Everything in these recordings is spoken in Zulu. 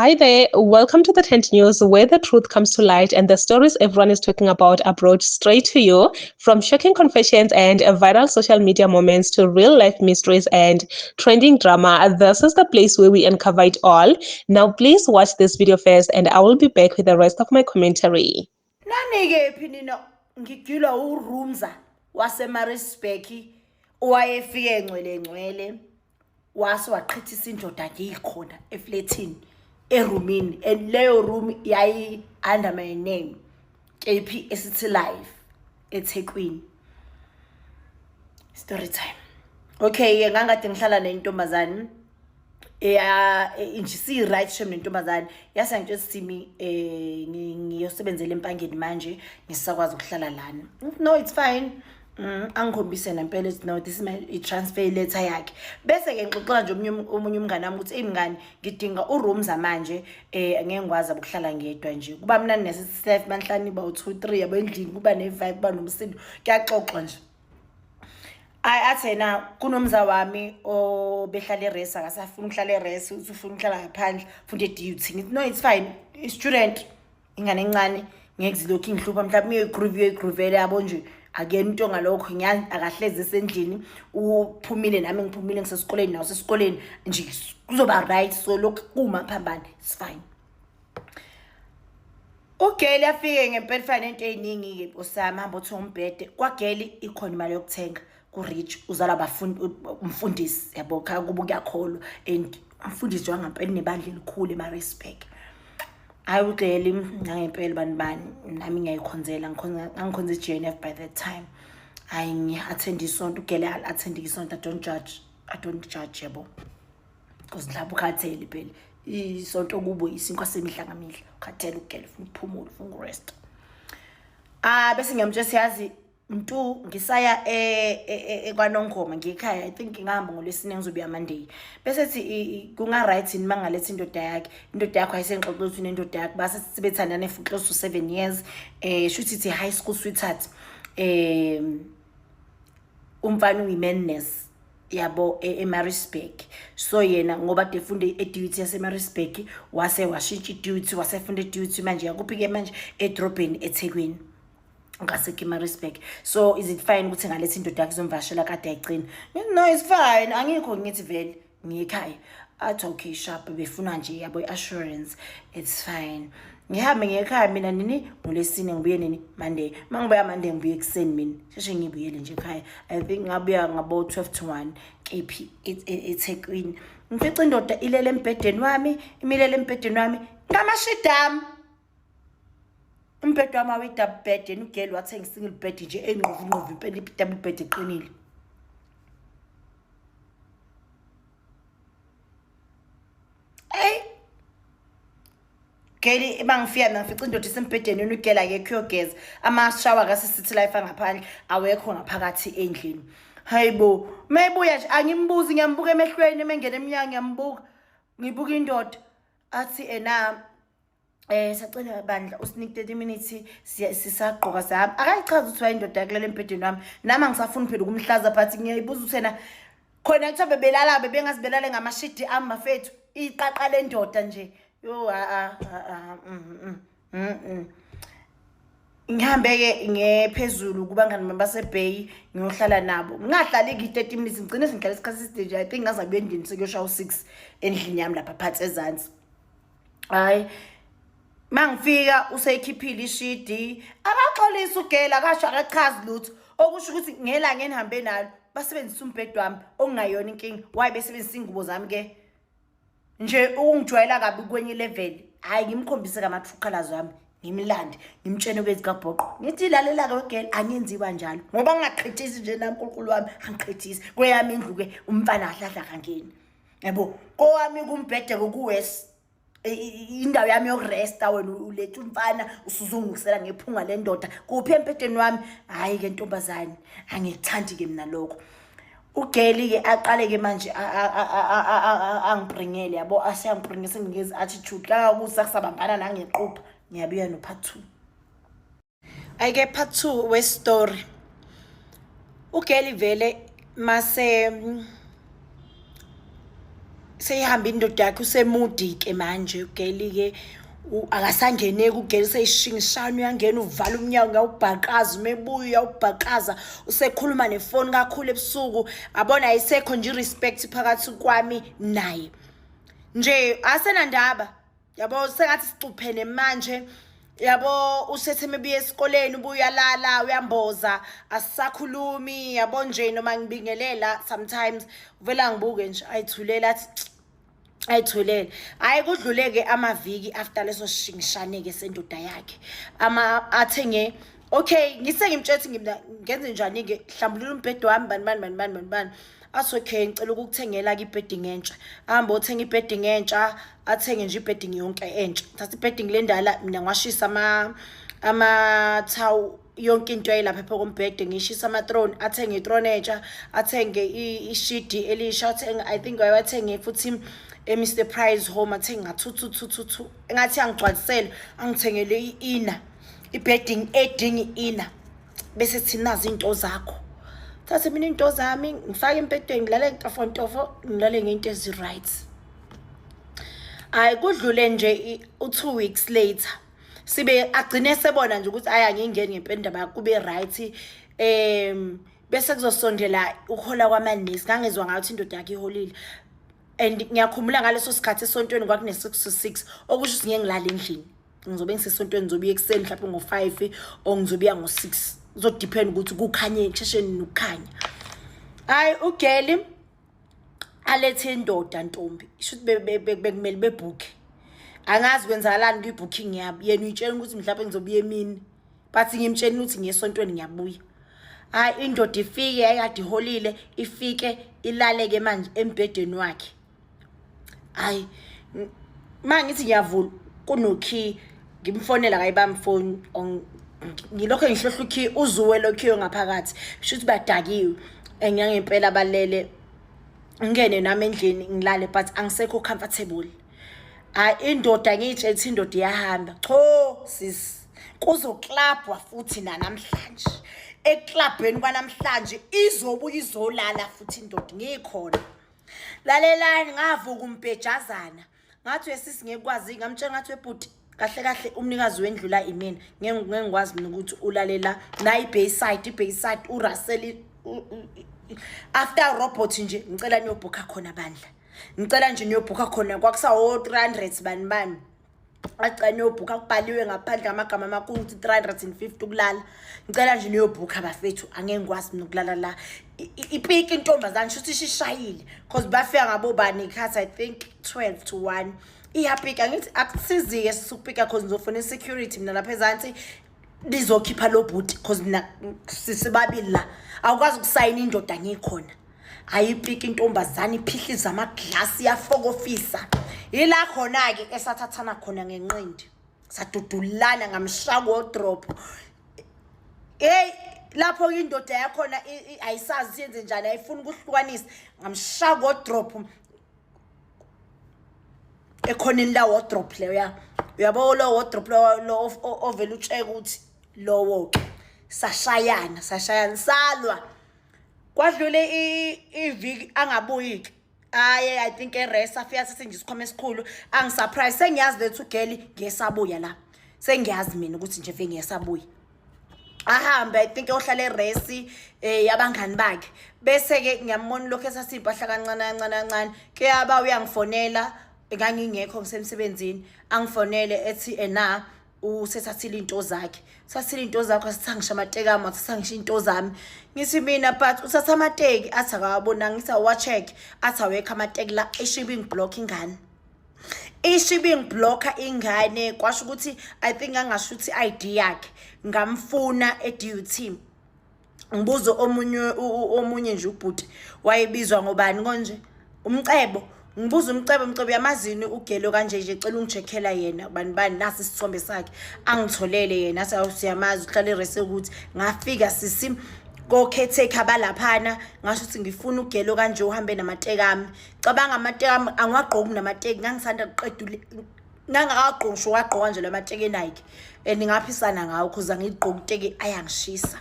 Hi there, welcome to the Tent News, where the truth comes to light and the stories everyone is talking about are brought straight to you. From shocking confessions and viral social media moments to real life mysteries and trending drama, this is the place where we uncover it all. Now, please watch this video first, and I will be back with the rest of my commentary. Nanikephi nina ngigilwa uRumza waseMaritzburg owayefike engcwele ngcwele wase waqhithisa indoda ngiyikhona eflethini erumini and leyo room yayi under my name kephi esithi live eThekwini. Story time. Okay, ke ngangade ngihlala nentombazane ya nje si-right shem nentombazane yase ngitshela simi ngiyosebenzela empangeni manje ngisakwazi ukuhlala lana. No, it's fine. Angikhombise nempela ukuthi no, this is my i-transfer letter yakhe. Bese ke ngixoxela nje omunye omunye umngane wami ukuthi eyi mngani ngidinga uroomza manje ngeke ngikwazi ukuhlala ngedwa nje. Kuba mnandi nesi-staff banhlanu iba u-2 3 yabo endlini kuba ne-vibe kuba nomsindo kuyaxoxwa nje. Ayi athi yena kunomza wami obehlala e-res akasafuni ukuhlala e-res uthi ufuna ukuhlala ngaphandle ufunda e-DUT. Ngithi no, it's fine, i-student ingane encane ngeke zilokhu ingihlupha mhlawumbe uyoyigroove uyoyigroovela yabo nje akuyena into ngalokho ngiyazi akahlezi esendlini uphumile nami ngiphumile ngisesikoleni nawo sesikoleni nje kuzoba right so lokhu kuma phambane it's fine. Ugeli afike ngempela fana nento eziningi-ke nkosi yami hamba uthenga umbhede kwageli ikhona imali yokuthenga ku-rich uzalwa abafundi umfundisi yabo khaya kubo kuyakholwa and umfundisi wangampela unebandla elikhulu eMaritzburg. Hhayi ugeli nangempela bani bani nami ngiyayikhonzela ngangikhonza i-G_N_F by that time. Hhayi ngi-attend isonto ugeli ali-attend isonto I don't judge, I don't judge yabo. Because mhlawumbe ukhathele phela isonto kubo isinkwa semihla ngamihla ukhathele ugele ufuna ukuphumula ufuna ukurest. Ah bese ngiyamtshela siyazi Mntu ngisaya eKwaNongoma ngikhaya I think ngihamba ngolwesine ngizobuya Monday. Bese thi kunga right yini mangaletha indoda yakhe. Indoda yakho ayisengixoxa ukuthi unendoda yakhe base sebethandana for close to 7 years. Shuthi ithi high school sweetheart. Umfana uyi-madness yabo eMaritzburg. So yena ngoba kade efunde e-DUT yaseMaritzburg wase washintsha i-DUT wasefunda e-DUT manje yakuphi ke manje edrobheni eThekwini. Ngasekho eMaritzburg. So is it fine ukuthi ngaletha indoda yakhe izomvakashela kade ayigcina? No, it's fine. Angikho ngithi vele ngiyekhaya. Athi okay sharp befuna nje yabo i-assurance. It's fine. Ngihambe ngiyekhaya mina nini ngolwesine ngibuye nini Monday. Mangibuya Monday ngibuye ekuseni mina. Sheshe ngibuyele nje ekhaya. I think ngabuya ngabo 12 to 1 kephi eThekwini. Ngifica indoda ilele embhedeni wami, imilele embhedeni wami ngamashidami. Umbhede wami awi-double bed yena ugeli wathenga i-single bed nje engqovu ngqovu impela i-double bed eqinile. Eyi Geli bangifika mina ngifica indoda isembhedeni yena ugela akekho uyogeza amashawa kasisithi life angaphandle awekho ngaphakathi endlini. Hayibo mayibuya nje angimbuzi ngiyambuka emehlweni emengena emnyango ngiyambuka ngibuka indoda athi ena sacela bandla usinike 30 minutes sisagqoka sihamba akayichaza ukuthi wayindoda yakulala embhedeni wami nami angisafuni phela ukumhlaza but ngiyayibuza ukuthi yena khona kuthiwa bebelala bebengazi belale ngamashidi ami mafethu iqaqa lendoda nje yo a a ngihambe-ke ngephezulu kubangani bami basebay ngiyohlala nabo ngingahlali ki-30 minutes ngigcine sengihlala isikhathi eside nje I think ngazabuya endlini sekuyoshaya u-6 endlini yami lapha phansi ezansi. Hayi mangifika useyikhiphile ishidi akaxolisi ugela akasho akachazi lutho okusho ukuthi ngelanga enihambe nalo basebenzisa umbhede wami okungayona inkinga why besebenzisa iy'ngubo zami ke nje ukungijwayela kabi kwenye level hhayi ngimkhombise kama-true colours wami ngimlande ngimtshene kwezikabhoqo ngithi lalela-ke wegela angenziwa njalo ngoba ngingaqhethisi nje nami nkulunkulu wami angiqhethisi kweyami indlu-ke umfana kahlahla kangeni yabo kowami kumbhede kuwes indawo yami yokuresta wena uletha umfana usuzongisela ngephunga lendoda kuphi empedeni wami hhayi ke ntombazane angikuthandi-ke mina lokho ugeli-ke aqale-ke manje angibringele yabo aseyangibringe sengingezi attitude kangakusa kusabambana nangequpha ngiyabuya no-part 2. Ayike part 2 we-story. Ugeli vele mase Seyihamba indoda yakhe, usemudi-ke manje ugeli-ke, akasangeneki ugeli, seyishingishana, uyangena uvala umnyango, uyawubhaqaza, uma ebuya uyawubhaqaza, usekhuluma nefoni kakhulu ebusuku, abona ayisekho nje i-respect phakathi kwami naye nje, asenandaba yabo, sengathi sicuphene manje yabo. Usethe mebuye esikoleni ubuyalala, uyamboza, asisakhulumi yabo nje, noma ngibingelela sometimes uvela ngibuke nje, ayithulela, athi ayithulele. Hayi, kudluleke amaviki after leso shingishaneke sendoda yakhe, ama athenge, okay, ngise ngimtshela ukuthi ngimna ngenze njani-ke, hlambulula umbhedo wami, bani bani bani bani bani bani. Athi okay, ngicela ukukuthengela-ke i-bedding entsha. Ahambe othenga i-bedding entsha, athenge nje i-bedding yonke entsha, thatha i-bedding le ndala, mina ngiwashisa ama-towel, yonke into yayilapha pha kombhede, ngishisa ama-throne, athenge i-throne entsha, athenge ishidi elisha, athenge, I think wayewathenge futhi e-Mr Price Home, athenge nga-two two two two two, engathi angigcwalisele, angithengele i-inner, i-bedding edinga i-inner, bese thina nazi iy'nto zakho, thathe mina iy'nto zami, ngifake embhedeni, ngilale ntofontofo, ngilale ngey'nto ezi-right. Hhayi, kudlule nje u-2 weeks later, sibe agcine sebona nje ukuthi ayi, angingeni ngempela indaba yakho, kube right. Bese kuzosondela ukuhola kwamanesi, ngangizwa ngathi indoda yakhe iholile, and ngiyakhumbula ngaleso sikhathi esontweni kwakune-6 to 6, okusho ukuthi ngeke ngilale endlini, ngizobe ngisesontweni, ngizobuya ekuseni mhlawumbe ngo-5 or ngizobuya ngo-6, kuzodepend ukuthi kukhanye kusheshe nokukhanya. Hhayi, ugeli alethe indoda, ntombi, shuthi bekumele bebhukhe, angazi kwenzakalani kwi-booking yabo, yena uyitshela ukuthi mhlawumbe ngizobuya emini, but ngimtshela ukuthi ngiyesontweni, ngiyabuya. Hayi, indoda ifike, yayikade iholile, ifike ilaleke manje embhedeni wakhe. Hayi, ma ngithi ngiyavula kunokey, ngimfonela kayibambi ifoni, ngilokho ngihlohla ukey, uzuwe lo key ngaphakathi, kusho ukuthi badakiwe engiyangempela, balele. Ngingene nami endlini ngilale, but angisekho comfortable. Hayi, indoda, ngiyitshela ukuthi indoda iyahamba, cho sis, kuzoklabhwa futhi nanamhlanje, eklabheni kwanamhlanje izobuya izolala futhi indoda, ngikhona. Lalelani, ngavuka umbhejazana, ngathi uyesisi ngeke kwazi, ngamtshela ngathi webhuti, kahle kahle umnikazi wendlu la imina, ngeke ngikwazi mina ukuthi ulalela na i-Bayside, i-Bayside uRussell after robot nje, ngicela niyobhukha khona bandla, ngicela nje niyobhukha khona, kwakusawo 300 bani bani, acela niyobhukha, kubhaliwe ngaphandle ngamagama amakhulu ukuthi 350 ukulala, ngicela nje niyobhukha bafethu, angeke ngikwazi mina ukulala la. Ipiki intombazane, shuthi ishishayile, cause bafika ngabobani ikhathi, I think 12 to 1, iyapika. Ngithi akusizi-ke sisukupika, cause ngizofuna i-security mina lapha ezansi, lizokhipha lo bhuti, cause mina sisibabili la, awukwazi ukusayina indoda ngikhona. Ayipiki intombazane, iphihliza amaglasi, iyafokofisa, yila khona-ke esathathana khona ngenqindi, sadudulana, ngamshaka wardrobe. Hey, lapho indoda yakhona ayisazi yenze njani, ayifuni ukuhlukanisa, ngamshaka wardrobe ekhoneni la wardrobe leyo, ya uyabo lo wardrobe lo ovela utsheka ukuthi lowo ke, sashayana, sashayana, salwa, kwadlule iviki angabuyi ke, aye, I think e-res afika athathe nje isikhwama esikhulu, angisurprise, sengiyazi lethu ugeli ngesabuya la, sengiyazi mina ukuthi nje vele ngiyasabuya. Ahambe, I think ohlala eresi yabangani bakhe, bese ke ngiyambona lokho esatha impahla kancane kancane kancane, kuyaba uyangifonela, ngangingekho ngisemsebenzini, angifonele ethi ena usethathile into zakhe, uthathile into zakho, asitha ngisho amateki ami, wathatha ngisho into zami. Ngithi mina, but uthatha amateki? Athi akawabonanga. Ngithi awa-check, athi awekho amateki la. Ishibe ingiblock ingane, ishibe ingiblocka ingane, kwasho ukuthi I think angasho ukuthi i-ID yakhe, ngamfuna e-DUT, ngibuze omunye omunye nje ubhuti wayebizwa ngobani konje, umcebo, ngibuza umcebo, umcebo uyamazini ugelo kanje nje, cela ungicheckela yena, bani bani, nasi isithombe sakhe, angitholele yena, athi awusiyamazi, uhlala irese ukuthi. Ngafika sisi ko-caretaker balaphana, ngasho ukuthi ngifuna ugelo kanje, uhambe namateki ami. Cabanga, amateki ami angiwagqoki namateki, ngangisanda kuqeda, ngangakagqoki ngisho wagqoka nje lamateki eNike, and ngaphisana ngawo cause angigqoki iteki, ayangishisa.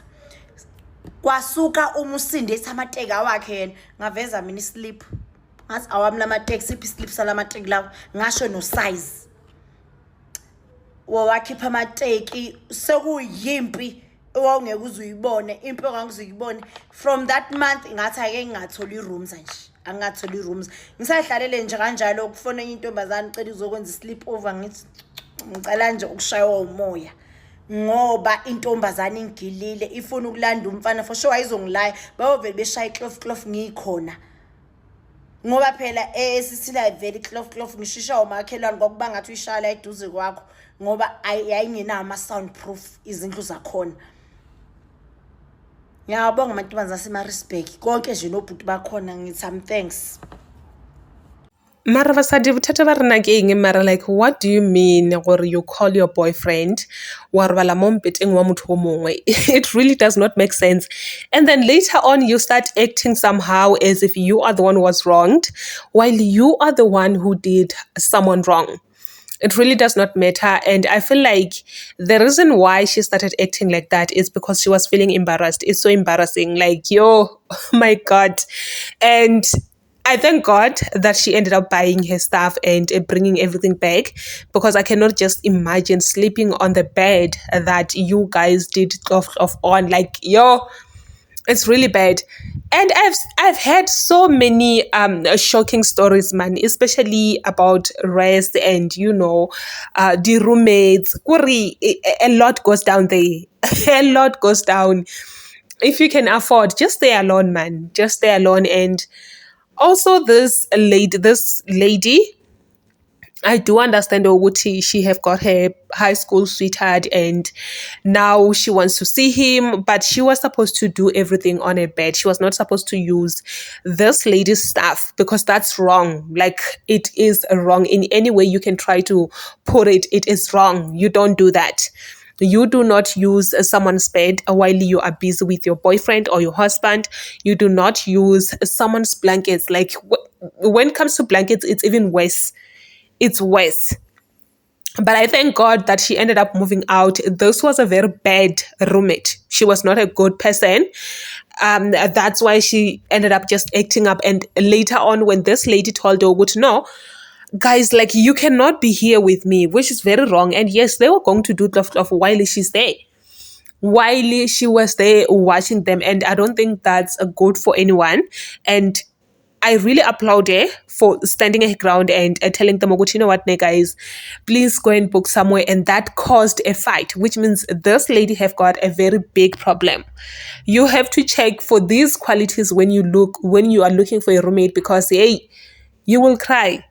Kwasuka uma usinde ethi amateki awakhe yena, ngaveza mina islip. Ngathi awami lamateki, siphi islip salamateki lawo? Ngasho no-size. Wawakhipha amateki, sekuyimpi owawungeke uze uyibone, impi ongangeke uyibone. From that month ngathi ake ngingatholi i-rooms nje, angingatholi i-rooms. Ngisahlalele nje kanjalo, kufona enye intombazane icela izokwenza i-sleep over, ngithi ngicela nje ukushaywa umoya ngoba intombazane ingilile, ifuna ukulanda umfana, for sure ayizongilaya, bayovele beshaya iklof klof ngikhona. Ngoba phela esisila vele iklof klof, ngishisha umakhelwane, kwakuba ngathi uyishaya la eduze kwakho ngoba yayingenawo ama-sound proof izindlu zakhona. Ngiyabonga amantombazane aseMaritzburg, konke nje nobhuti bakhona, ngithi I'm thanks. Mara basadi, bothata ba rena ke eng mara? Like, what do you mean gore you call your boyfriend, wa robala mo mpeteng wa motho o mongwe? It really does not make sense. And then later on you start acting somehow as if you are the one who was wronged, while you are the one who did someone wrong. It really does not matter. And I feel like the reason why she started acting like that is because she was feeling embarrassed. It's so embarrassing. Like, yo, my God. And I thank God that she ended up buying her stuff and bringing everything back, because I cannot just imagine sleeping on the bed that you guys did off on. Like, yo, it's really bad. And I've had so many shocking stories, man, especially about rest and the roommates. Kuri, a lot goes down there. A lot goes down. If you can afford, just stay alone, man. Just stay alone. And also this lady, I do understand ukuthi she have got her high school sweetheart and now she wants to see him, but she was supposed to do everything on her bed. She was not supposed to use this lady's stuff because that's wrong. Like, it is wrong in any way you can try to put it. It is wrong. You don't do that. You do not use someone's bed while you are busy with your boyfriend or your husband. You do not use someone's blankets. Like, when it comes to blankets, it's even worse. It's worse. But I thank God that she ended up moving out. This was a very bad roommate. She was not a good person. That's why she ended up just acting up. And later on, when this lady told her, no, guys, like, you cannot be here with me, which is very wrong. And yes, they were going to do tlof while she's there, while she was there watching them. And I don't think that's good for anyone. And I really applaud her for standing her ground and telling them, you know what, guys, please go and book somewhere. And that caused a fight, which means this lady have got a very big problem. You have to check for these qualities when you are looking for a roommate, because hey, you will cry.